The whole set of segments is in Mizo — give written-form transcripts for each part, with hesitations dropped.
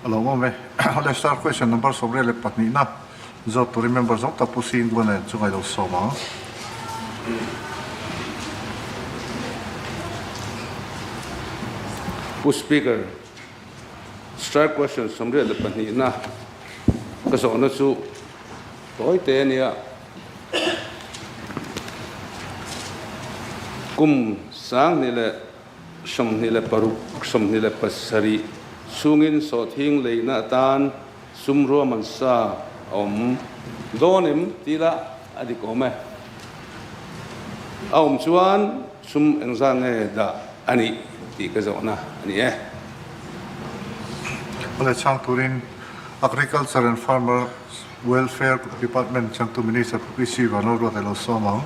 A lo awm e. Awle star question number 22 na zawt turin member zawng tak Pu Singua nen chu ngailo sawm ang. Pu Speaker, star question 22 na ka zawhna chu tawi te a nia. Kum 2026 27 chhungin sawhthing leina atan sum ruahman sa a awm dawn em tih lah a dik awm e. A awm chuan sum engzah nge dah a nih tih ka zawhna a ni e. Awle chhang turin Agriculture and Farmer Welfare Department changtu Minister Pu PC Vanlalruata lo sawm ang.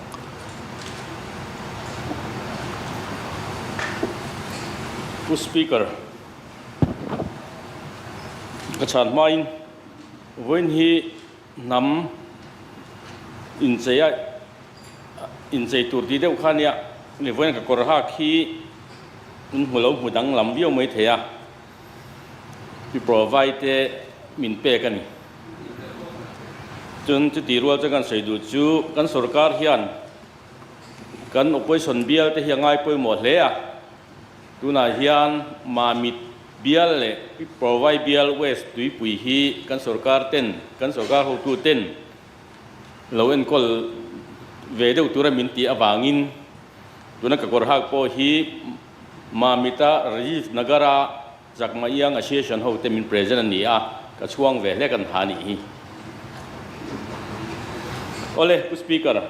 Pu Speaker, ka chhan hmain vawiin hi hnam inchei a inchei tur tih deuh kha nia, ni vawiin ka kawr hak hi in hmu lo hmu danglam viau mai thei a. I provide te min pek a ni. Chun chuti rual chuan kan sawi duh chu kan sorkar hian kan opposition bial te hi a ngai pawimawh hle a. Tunah hian Mamit bial leh Provide bial West tuipui hi kan sorkar ten, kan sorkar hotu ten lo enkawl ve deuh tura min tih avangin tuna ka kawr hak pawh hi Mamita Rajiv Nagar-a Chakma Young Association ho te min present a ni a, ka chhuang ve hlek an ha nih hi. Awle, Pu Speaker,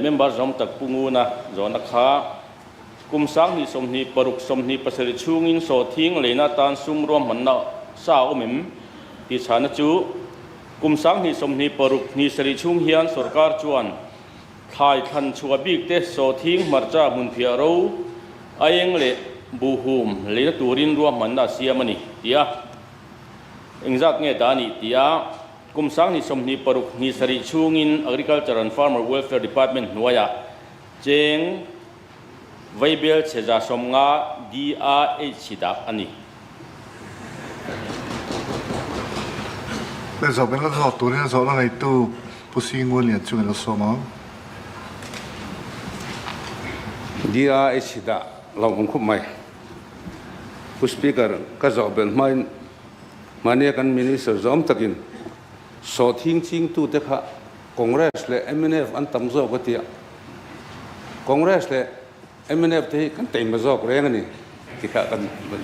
member zawm tak Pu Nguna zawhna kha kum 2026 27 chhungin sawhthing leina atan sum ruahmanna sa a awm em? tih chhana chu kum 2026 27 chhung hian sorkar chuan Thlai thlan chhuah bik te sawhthing hmarcha hmunphiah ro aieng leh buhhum leina turin ruahmanna a siam a ni, ti a. Engzat nge dah a nih ti a, kum 2026 27 chhungin Agriculture and Farmer Welfare Department hnuaiah cheng vaibel chhe 150 DAH dah a ni. Lehzawh bel a zawh turin a zawhna neitu Pu Singun lian chungin a sawm ang. DRH dah lo awm khawp mai. Pu Speaker, ka zawh belh hmain mahnia kan Minister zawm takin sawhthing chingtute kha Congress leh mnf an tam zawk a tia. Congress leh mnf te hi kan teima zawk reng a ni ti kha kan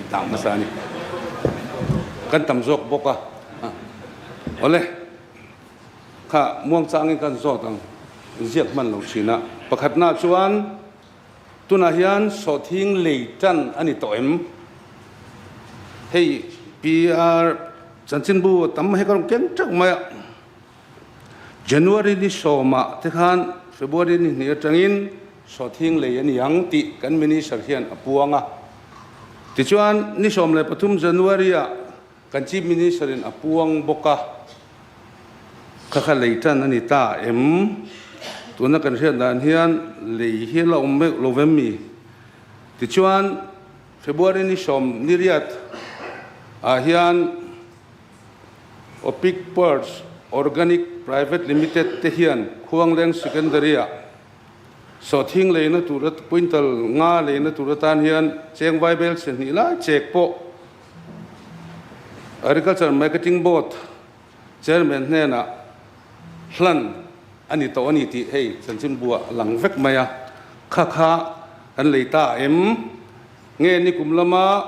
dah hmasa a ni. Kan tam zawk bawk a. Awle. Kha muangchangin kan zawt ang ziak hman lo thin a. Pakhatna chuan tunah hian sawhthing lei tan a ni tawh em? Hei PR chanchinbu tam hei ka rawn keng teuh mai a. January ni sawmah te khan February ni hnih atangin sawhthing lei a ni ang tih kan Minister hian a puang a. Tichuan ni 13 January-ah Kan Chief Minister in a puang bawk a, kha kha lei tan a ni ta em? Tuna kan hriat dan hian lei hi la awm meuh lo vem mi? Tichuan February ni sawm ni riat ah hian Opic Pearls Organic Private Limited te hian Khuangleng Secondary ah sawhthing leina tur quintal nga leina tur atan hian cheng vaibel chhe hnih lai chek pawh Agriculture Marketing Board Chairman hnenah hlan a ni tawh a ni tih hei chanchinbuah a lang vek mai a, kha kha kan lei ta em? Nge ni kum lama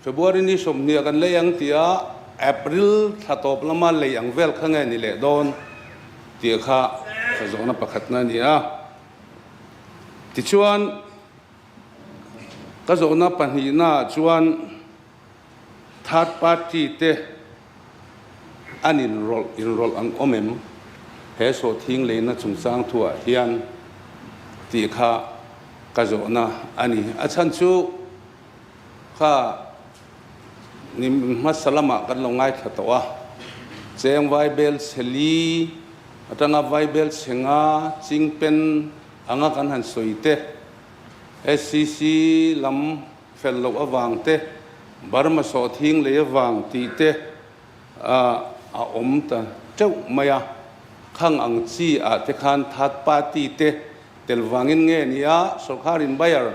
February ni 20 kan lei ang tia April thla tawp lama lei ang vel kha nge ni leh dawn tih kha ka zawhna pakhatna a ni a. Tichuan. Ka zawhna pahnihnaah chuan third party te an inrawlh inrawlh ang awm em? He sawhthing leina chungchang thuah hian tih kha ka zawhna a ni. A chhan chu kha ni hmasa lamah kan lo ngaithla tawh a, cheng vaibel chhe li atanga vaibel chhe nga chingpen anga kan han sawi te, SCC lam fel loh avang te, Burma sawhthing lei avang tih te a awm ta teuh mai a, khang ang chi ah te khan third party te tel vangin nge nia sawrkharin buyer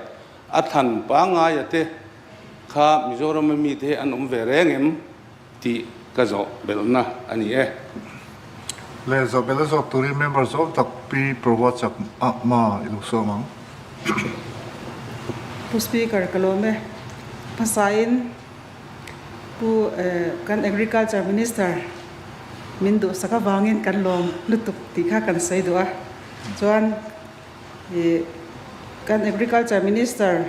a thlan pangaia te kha Mizoram a mite hi an awm ve reng em tih ka zawh belhna a ni e. Le zawh belh a zawk turin member zawm tak Pi Prabha Chakma i lo sawm ang. Pu Speaker ka lawm e. Hmasain Pu kan Agriculture Minister min duhsak avangin kan lawm lutuk tih kha kan sawi duh a. Chuan ih kan Agriculture Minister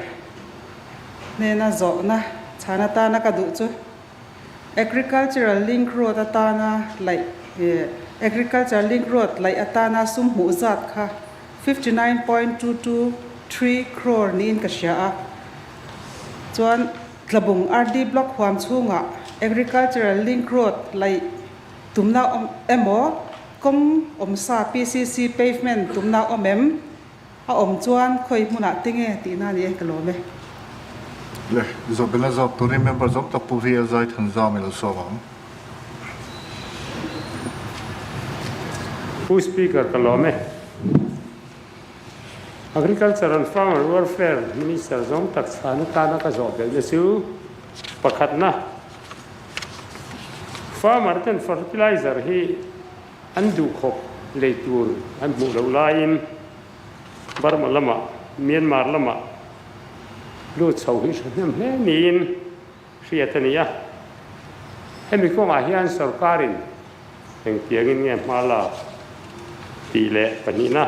hnena zawhna chhan atana ka duh chu Agricultural Link Road atana laih ih Agriculture Link Road laih atana sum hmuh zat kha 59.223 crore niin ka hria a. Chuan Tlabung RD Block huam chhungah Agricultural Link Road laih tumna awm emaw, kawng awmsa PCC pavement tumna awm em? A awm chuan khawi hmunah te nge tihna a ni e, ka lawm e. Le, Zawhbelna zawk turin member zawm tak Pu VL Zaithanzam i lo sawm ang. Pu Speaker ka lawm e. Agriculture and Farmer Welfare Minister zawng tak chhan atana ka zawh belhna chu pakhatna, Farmer ten fertilizer hi an duhkhawp lei tur an hmuh loh laiin Burma lamah, Myanmar lamah lut chho hi hrahnem hle niin hriat a ni a. Hemi kawngah hian sorkarin engtiangin nge hma lak tih leh pahnihna,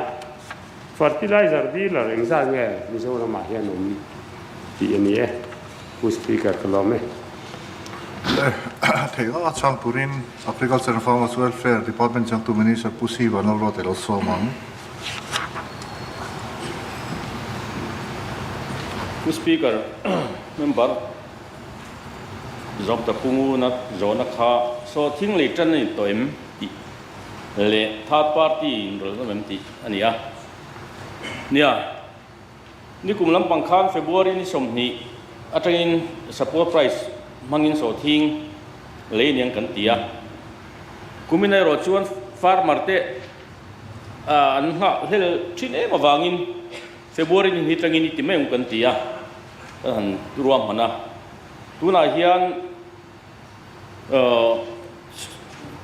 fertilizer dealer engzat nge Mizoramah hian awm tih a ni e. Pu Speaker ka lawm e. Theih a chhang turin Agriculture and Farmers Welfare Department changtu Minister Pu Siva Nalruat ilo sawm ang. Pu Speaker, member Zawk ta Punguna zawhna kha sawhthing lei tan a ni tawh em tih leh third party inrawlh nawm em tih a ni a. Nia, nikum lampang khan February ni 20 atangin support price hmangin sawhthing lei aniang kan ti a. Kumin erawh chuan farmer te an nghah hlel thin em avangin February ni hnih tangin i ti mai ang kan ti a, kan han ruahman a. Tunah hian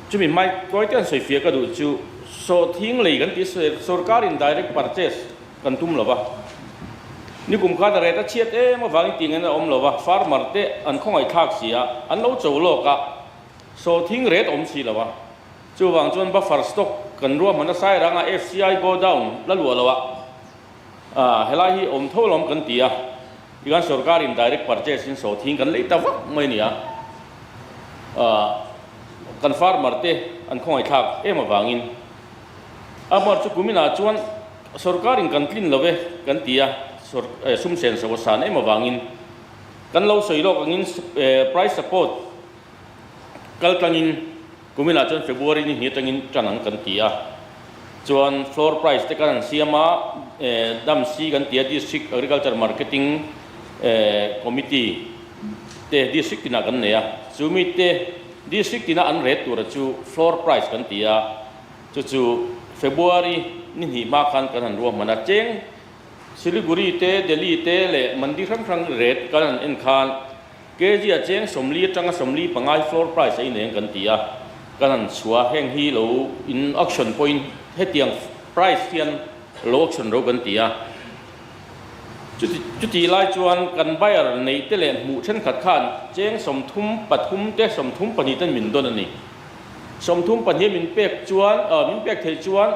chumi hmai tawi te han sawi fiah ka duh chu sawhthing lei kan tih sorkarin direct purchase kan tum lo va. Nikum khan a ret a chhiat em avangin tih ngaihna a awm lo va, farmer te an khawngaihthlak si a, an lo cho lawk a, sawhthing ret awm si lo a. Chuvang chuan buffer stock kan ruahman a sai ranga FCI go down la luah lo a, helai hi awm tho lawm kan ti a, tikhan sorkar in direct purchase in sawhthing kan lei ta vak mai a ni a, kan farmer te an khawngaihthlak em avangin amar chu kuminah chuan sorkar in kan tlin lo e kan ti a, sum sen so a san em avangin kan lo sawi lawk angin price support kal tlangin Kuminah chuan February ni hnih atangin tan ang kan ti a, chuan floor price te kan han siam a, DAMC kan ti a, District Agriculture Marketing Committee te district tinah kan nei a, chu mi te district tina an rate tura chu floor price kan ti a, chu chu February ni hnih hma khan kan han ruahman a, cheng Siliguri te, Delhi te leh Mandi hrang hrang rate kan han en khan Kg a cheng 40 atanga 45 floor price a ineng kan ti a, kan han chhuah a, heng hi lo in auction pawhin hetiang price hian lo auction ro kan ti a. Chuti chutih lai chuan kan buyer neih te leh hmuh thenkhat khan cheng 33 te 32 ten min dawn a ni. 32 min pek chuan min pek theih chuan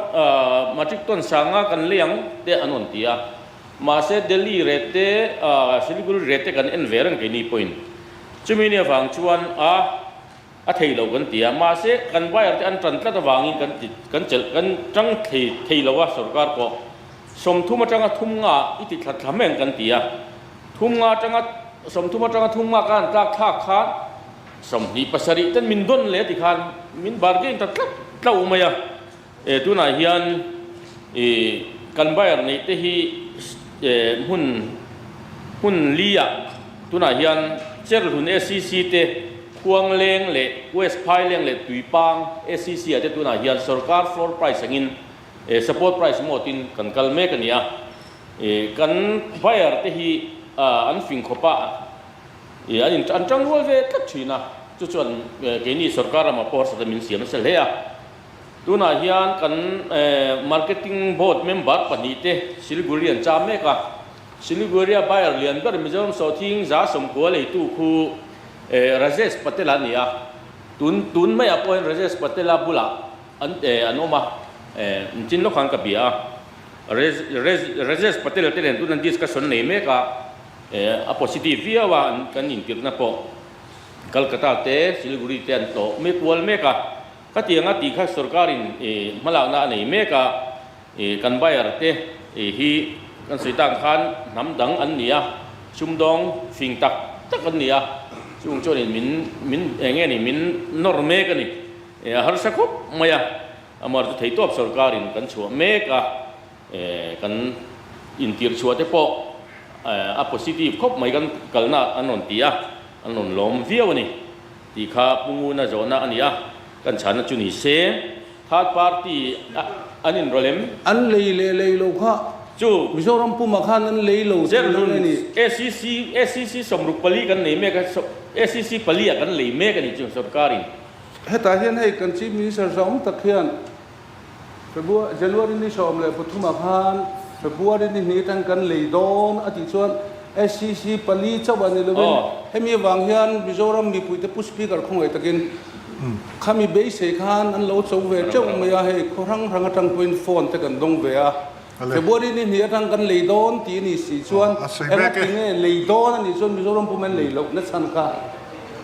matric ton sanga kan lei ang te an rawn ti a. Mahse Delhi rate te, Siliguri rate te kan en ve reng keini pawhin chumi ni avang chuan a a thei lo kan ti a. Mahse kan buyer te an tan tlat avangin kan ti kan chelh kan tang thei thei lo a sorkar pawh 30 atanga thum nga i ti thla thla mai ang kan ti a. Thum nga atanga 30 atanga thum nga kan tlak thlak khan 27 ten min dawn leh ti khan min bargain ta tlat tlo mai a. E tunah hian i kan buyer neih te hi e hmun hmun li ah tunah hian. Cherhlun SCC te, Khuangleng leh West Phaileng leh Tuipang SCC ah te tunah hian sorkar floor price angin support price mode in kan kal mek a ni a. Kan buyer te hi an fing khawp a, an in an tang rual ve tlat thin a, chu chuan keini sorkar ramah pawh harsatna min siam nasa hle a. Tunah hian kan marketing board member pahnihte Siliguri an cham mek a, Siliguri-a buyer lian ber Mizoram Sawhthing 90% leitu khu Rajesh Patel a ni a, tun tun maiah pawh hian Rajesh Patel-a bulah an an awm a, nichin lawk khan ka bia a, Rajesh Patel te nen tun an discussion nei mek a, a positive viau a, an kan intirhna pawh Calcutta te Siliguri te an tlawh mek kual mek a, khatianga tih kha sorkarin hmalakna a nei mek a. Kan buyer te hi kan sawi tak khan hnam dang an ni a, sumdawng fing tak tak an ni a, chung chuanin min min eng nge ni min nawr mek a ni. A harsa khawp mai a, amar chu theitawp sorkarin kan chhuah mek a, kan intir chhuah te pawh a positive khawp mai kan kalna an rawn ti a, an rawn lawm viau a ni tih kha Pu Nguna zawhna a ni a, kan chhanna chu ni se. Third party an inrawlh em? An lei leh lei lo kha Chu. Mizoram pumah khan an lei lo tih lo nge ni? ACC ACC 64 kan nei mek a, ACC pali ah kan lei mek a nih chu sorkarin. Hetah hian hei kan Chief Minister zawng tak hian February January ni 13 ah khan February ni hnih atang kan lei dawn a tih chuan SCC pali chauh a ni lovin hemi avang hian Mizoram mipuite Pu Speaker khawngaih takin Khami beisei khan an lo cho ve teuh mai a, hei khaw hrang hrang atang pawhin phone te kan dawng ve a, February ni hnih atang kan lei dawn tih a nih si chuan enga ti nge lei dawn a nih chuan Mizoram pum an lei loh na chhan kha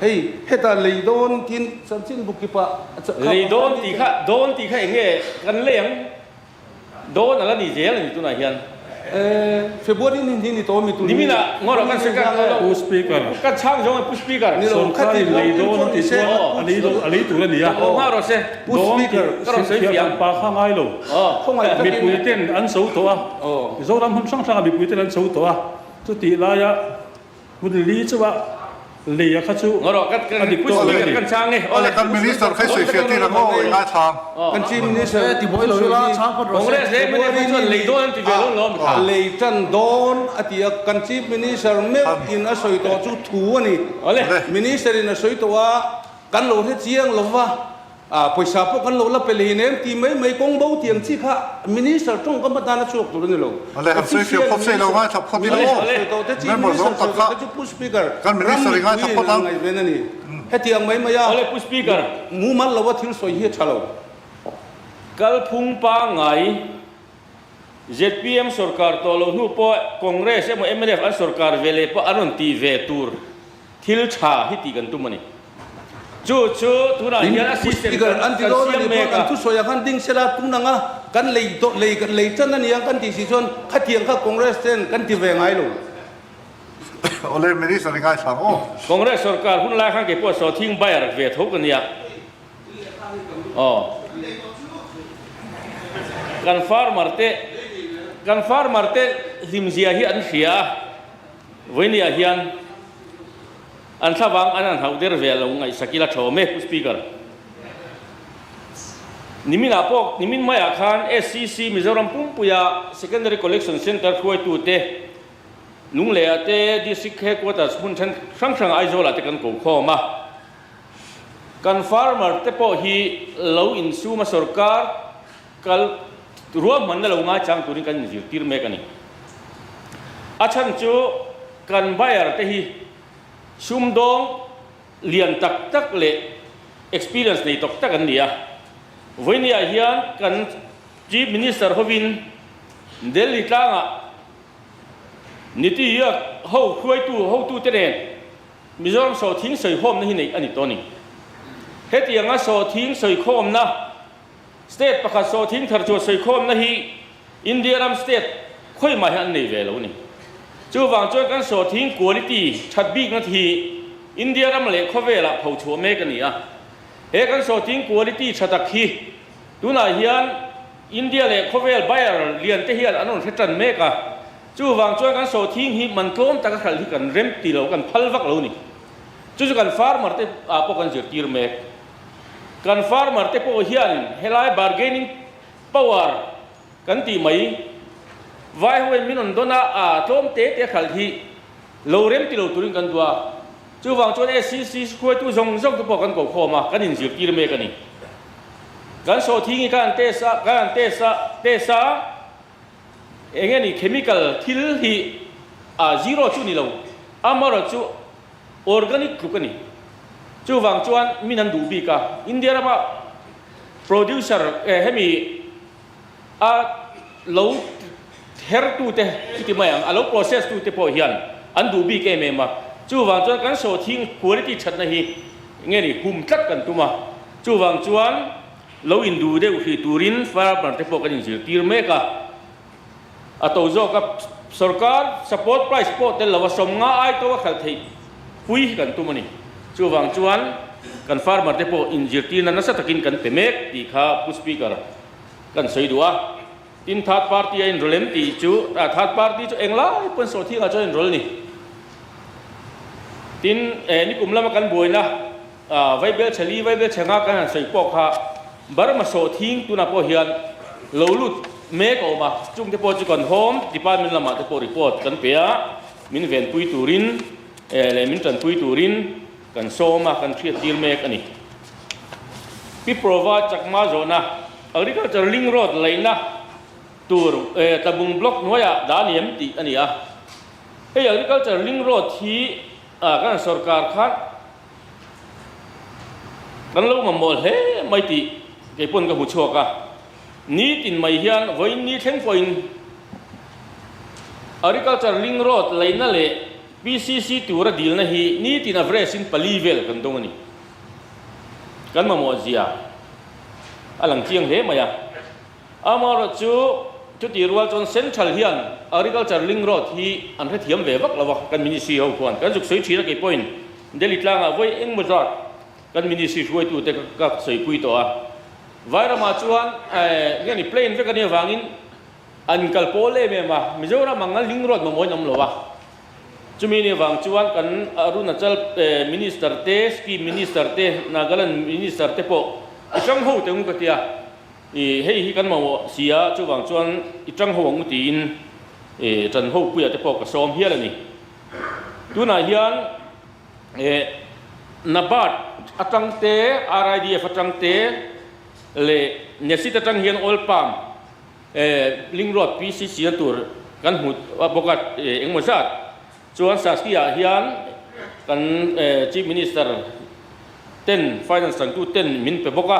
hei hetah lei dawn tiin chanchin bu kipah Lei dawn tih kha dawn tih kha eng nge kan lei ang? Dawn a la ni zel a ni tunah hian. February ni hnih ni tawh mi tun hi. Niminah ngawrah kan sawi ka Pu Speaker. Ka chhang zawng e Pu Speaker. Sorkar in lei dawn an tih chuan a lei lo a lei tur a ni a. Aw hma rawh se. Pu Speaker. Ka rawn sawi fiah kan pa kha ngai lo. Mipui ten an so tawh a. Mizoram hmun hrang hrangah mipui ten an so tawh a. Chutih laia Hun li chu a lei a kha chu a dik tawk lo a ni. Awle kan minister kha i sawi fiah tir ang aw i ngaithlang. Kan chief minister thu sawi hi lei tan dawn a ti a, kan chief minister meuh in a sawi tawh chu thu a ni. Minister in a sawi tawh a, kan lo hre chiang lo va. A pawisa pawh kan lo la pe lei nem ti mai mai kawng bo tiang chi kha Minister tawngkam atan a chhuak tur a ni lo. Ale han sawi fiah phawt se lo ngaithla phawt ila aw. Member zawng tak kha Pu Speaker kan ram Minister i ngaithla mipui phawt in ang. an ngaihven a ni. Hetiang mai mai a Ale Pu Speaker. Mumal lo a thil sawi hi a tha lo. Kalphung pangngai zpm sorkar tawh lo hnu pawh Congress emaw mnf an sorkar ve leh pawh an rawn tih ve tur thil tha hi tih kan tum a ni. Chu chu tunah hian a system kan siam mek a. An thusawi ah khan ding sela tun anga kan lei lei lei tan a nia kan tih si chuan khatiang kha Congress ten kan ti ve ngai lo. Awle Minister i ngaithlang aw. Congress sorkar hun lai khan kei pawh sawhthing buyer ve tho ka nia. Aw. Kan farmer te kan farmer te hlimzia hi an hria a, vawinia hian An thlavang an han hauh der ve lo ngaihsak ila tha awm e Pu Speaker. Niminah pawh nimin maiah khan SCC Mizoram pumpuia Secondary Collection Centre hruaitute Lungleiah te District Headquarters hmun then hrang hrangah Aizawlah te kan ko khawm a. Kan farmer te pawh hi lo insum a sorkar kal ruahmanna lo ngaichang turin kan inzirtir mek a ni. A chhan chu kan buyer te hi Sumdawng lian tak tak leh experience nei tawk tak an ni a. Vawinia hian kan Chief Minister hovin Delhi tlangah Niti Aayog ho hruaitu hotute nen Mizoram sawhthing sawikhawmna hi neih a ni tawh a ni. Hetianga sawhthing sawikhawmna State pakhat sawhthing thar chuan sawikhawmna hi India ram state khawimah hian an nei ve lo a ni. Chuvang chuan kan sawhthing quality that bikna hi India ram leh khawvelah phochhuah mek a ni a. He kan sawhthing quality tha tak hi tunah hian India leh khawvel buyer lian te hian an rawn hre tan mek a. Chuvang chuan kan sawhthing hi man tlawm taka hralh hi kan rem ti lo, kan phal vak lo a ni. Chu chu kan farmer te ah pawh kan zirtir mek. Kan farmer te pawh hian helai bargaining power kan tih mai vai ho in min rawn dawn a, a tlawm te te khalh hi lo rem ti lo turin kan duh a. Chuvang chuan SCC hruaitu zawng zawng te pawh kan ko khawm a, kan inzirtir mek a ni. Kan sawhthing hi kan han test a, kan han test a, test a, eng nge ni chemical thil hi a zero chu ni lo, amaherawhchu chu organic tluk a ni. Chuvang chuan min an duh bik a, India rama producer hemi a lo her tute chuti mai ang, a lo process tute pawh hian an duh bik em em a. Chuvang chuan kan sawhthing quality thatna hi nge ni hum tlat kan tum a. Chuvang chuan lo induh deuh hrih turin farmer te pawh kan inzirtir mek a. A to zawk a, sorkar support price pawh tel lo a, 50 ai to a khalh theih pui hi kan tum a ni. Chuvang chuan kan farmer te pawh inzirtirna nasa takin kan pe mek tih kha Pu Speaker kan sawi duh a. Tin third party a inrawl em tih chu, third party chu englai pawn sawhthingah chuan a inrawl a ni. Tin nikum lama kan buaina Vaibel chhe li, Vaibel chhe nga kan han sawi pawh kha Burma sawhthing tunah pawh hian lo lut mek a awm a, chungte pawh chu kan Home Department lamah te pawh report kan pe a, min venpui turin leh min tanpui turin kan sawm a, kan hriattir mek a ni. Pi Prova Chakma zawhna Agriculture Link Road laihna tur Tlabung Block hnuaiah dah a ni em tih a ni a. Hei Agriculture Link Road hi kan sorkar khan Kan lo mamawh hle mai tih kei pawn ka hmu chhuak a, nitin mai hian vawiin ni thleng pawhin Agriculture Link Road leina leh PCC tura dilna hi nitin average in pali vel kan dawng a ni. Kan mamawh zia a lang chiang hle mai a. Amaherawh chu chutih rual chuan Central hian Agriculture Link Road hi an hrethiam ve vak lo a, kan Ministry ho khuan kan zuk sawi thin a kei pawhin Delhi tlangah vawi engmaw zat kan Ministry hruaitute ka sawipui tawh a. Vairamah chuan nge ni plain vek a nih avangin an kal pawl em em a, Mizoram ang a Link Road mamawhin a awm lo a. Chumi nih avang chuan kan Arunachal Minister te, Scheme Minister te, Nagaland Minister te pawh i hrang ho teh ang u ka ti a. I hei hi kan mamawh si a, chuvang chuan i tang ho ang u tiin i tan ho puia te pawh ka sawm hial a ni. Tunah hian eh NABARD atang te, RIDF atang te leh NESIT atang hian oil palm eh link road PCC na tur kan hmu bawk a engemaw zat. Chuan Saskia ah hian kan Chief Minister ten Finance changtu ten min pe bawk a,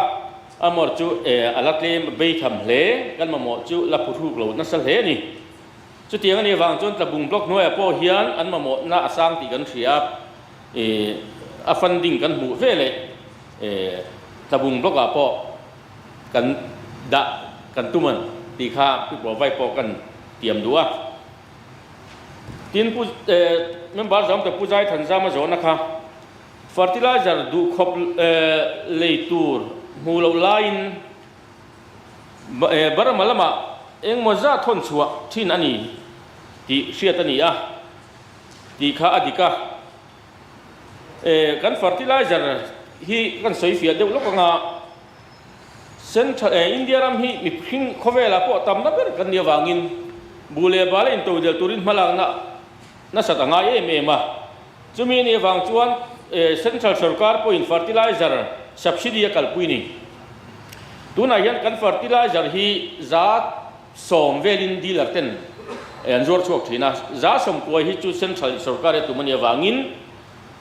amawr chu a la tlem bei tham hle, kan mamawh chu la phuhruk lo nasa hle a ni. Chutiang a nih avang chuan Tlabung Block hnuaiah pawh hian an mamawhna a sang tih kan hria a, a funding kan hmuh ve leh Tlabung Block ah pawh kan dah kan tum ang tih kha Pu Provide pawh kan tiam duh a. Tin Pu Member Zamte Pu Zai Thanzama zawhna kha fertilizer duhkhawp lei tur hmuh loh laiin Burma lamah engmaw zat thawn chhuah thin a ni tih hriat a ni a tih kha a dik a. Kan fertilizer hi kan sawi fiah deuh lawk anga. Central eh India ram hi mihring khawvelah pawh tamna ber kan nih avangin bu leh bal a intodel turin hmalakna nasat a ngai em em a. Chumi anih avang chuan eh Central sorkar pawhin fertilizer subsidy a kalpui ni. Tunah hian kan fertilizer hi 100 velin dealer ten an zuar chhuak thin a, 90 hi chu Central sorkar e tum anih avangin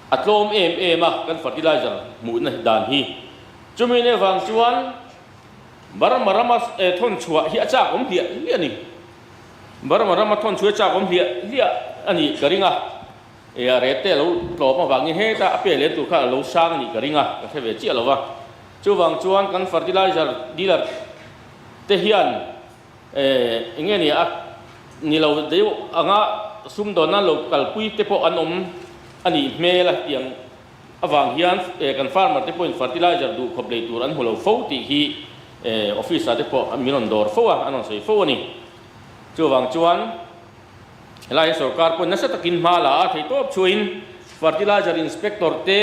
a tlawm em em a kan fertilizer hmuhna dan hi. Chumi nih avang chuan Burma rama thawn chhuah hi a chak awm hliah hliah a ni. Burma rama thawn chhuah hi a chak awm hliah hliah a nih ka ring a. E a rate te a lo tlawm avangin heta a pe leh tur kha a lo sang a nih ka ring a, ka hre ve chiah lo va. Chuvang chuan kan fertilizer dealer te hian e eng nge ni a ni lo deuh anga sumdawnna lo kalpui te pawh an awm a nih hmel a tiang. Avang hian kan farmer te pawhin fertilizer duh khawp lei tur an hmu lo fo tih hi office ah te pawh min rawn dawr fo a, an rawn sawi fo a ni. Chuvang chuan helai hian sorkar pawhin nasa takin hma la a, theihtawp chhuahin Fertilizer Inspector te,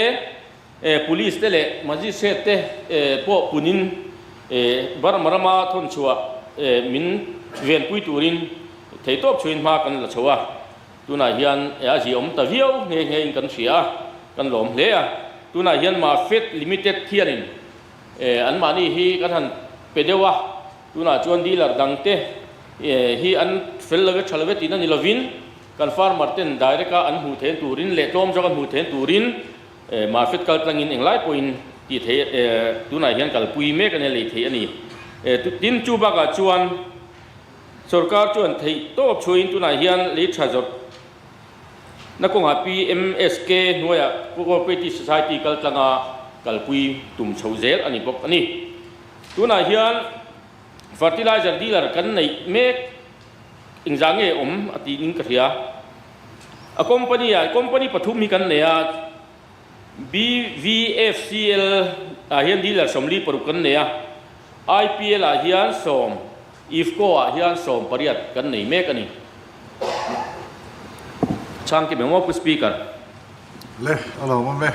Police te leh Magistrate te pawh punin Burma rama thawnchhuah min venpui turin theihtawp chhuin hma kan la chho a. Tunah hian a ziaawm ta viau nghe nghe in kan hria a, kan lawm hle a. Tunah hian Mafed Limited hianin anmahni hi kan han pe deuh a, tunah chuan dealer dangte hi an fel lo e, tha lo e tihna ni lovin kan farmer ten direct a an hmuh theihna turin leh tlawm zawk an hmuh theihna turin Mafed kal tlangin englai pawhin tih theih tunah hian kalpui mek a ni a, lei theih a ni. Tin, chu bakah chuan Sorkar chuan theih tawp chhuahin tunah hian lei tha zawrh na kawngah PMSK hnuaiah Cooperative Society kal tlanga kalpui tum chho zel a ni bawk a ni. Tunah hian fertilizer dealer kan neih mek engzah nge awm a tiin ka hria. A company ah company pathum hi kan nei a, BVFCL ah hian dealer 46 kan nei a, IPL ah hian sawm IFFCO ah hian 18 kan nei mek a ni. Chhang ki memo Pu Speaker. Le, a lo awm e.